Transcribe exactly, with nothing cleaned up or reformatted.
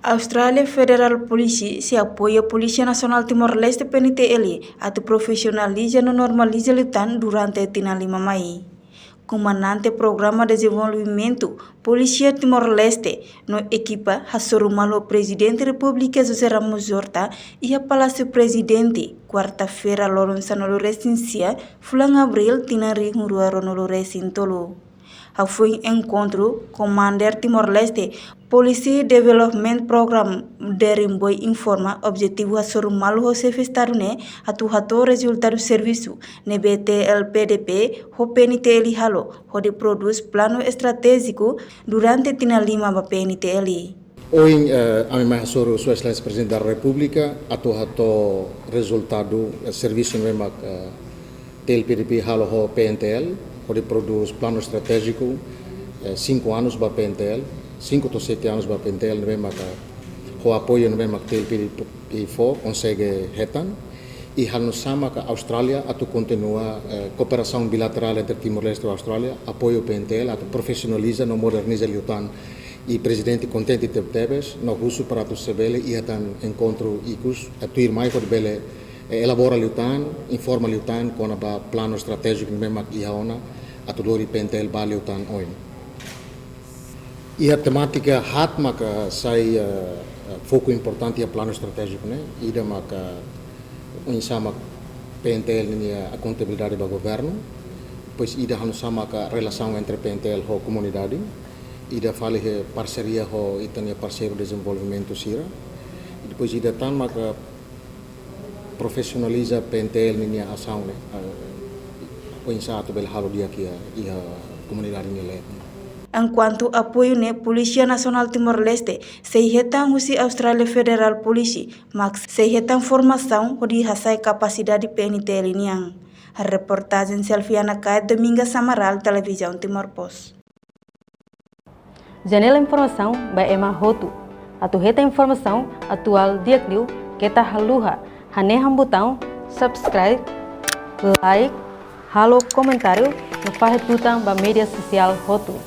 Australia Federal Police sei apoia Polísia Nasionál Timor-Leste, P N T L, atu profisionaliza no normaliza liután durante tinan lima mai. Komandante Programa Dezenvolvimentu Polísia Timor-Leste no ekipa hasoru malu Prezidente Repúblika José Ramos Horta iha Palásiu Prezidente, kuarta-feira, loron sanulu-resin-sia, fulan Abríl, tinan rihun rua ruanulu-resin-tolu. Hafoin enkontru, Commander Timor-Leste Policy Development Program, Derenboy, informa objetivu hasoru malu ho Xefe Estadu ne'e atu hato'o rezultadu servisu ne'ebé T L P D P ho P N T L halo hodi prodús planu estratéjiku durante tinan lima ba P N T L. Ohin, eh, ami mai hasoru Sua Exelénsia Prezidente da Repúblika atu hato'o rezultadu, eh, servisu ne'ebé mak, eh, T L P D P halo ho P N T L, hodi prodús planu estratéjiku, eh, cinco anos ba P N T L, cinco to'o sete anos ba P N T L, ne'ebé maka ho apoiu ne'ebé mak T L P D P fó konsege hetan. I halo nu'usá maka Austrália atu kontinua, eh, kooperasaun bilaterál entre Timor-Leste ho Austrália, apoiu P N T L atu profisionaliza no moderniza liután. I Prezidente kontente tebetebes, no husu para atu se bele iha tan enkontru ikus, eh, tuirmai hodi bele, eh, elabora liután, informa liután kona-ba planu estratéjiku ne'ebé mak iha ona, atu lori P N T L ba liután oin. Iha temátika haat maka sai, eh, eh, foku importante iha planu estratéjiku ne'e, ida maka oinsá mak P N T L ninia akontabilidade ba governu, depois ida halo nu'usá maka relasaun entre P N T L ho komunidade, ida fali iha parseria ho ita-nia parseiru dezenvolvimentu sira, i depois ida tan maka profisionaliza P N T L ninia asaun ne'e, eh, oinsá atu bele halo di'ak iha, iha komunidade nia leet. Enkuantu apoiu ne'e Polísia Nasionál Timor-Leste sei hetan husi Austrália Federal Police, mak sei hetan formasaun hodi hasa'e kapasidade P N T L nian. Reportajen Selviana Kaet, Domingas Amaral, Televizaun Timor Post. Janela informasaun ba ema hotu. Atu hetan informasaun atuál di'ak liu, keta haluha hanehan butaun subscribe, like, halo komentáriu no fahe tutan ba média sosiál hotu.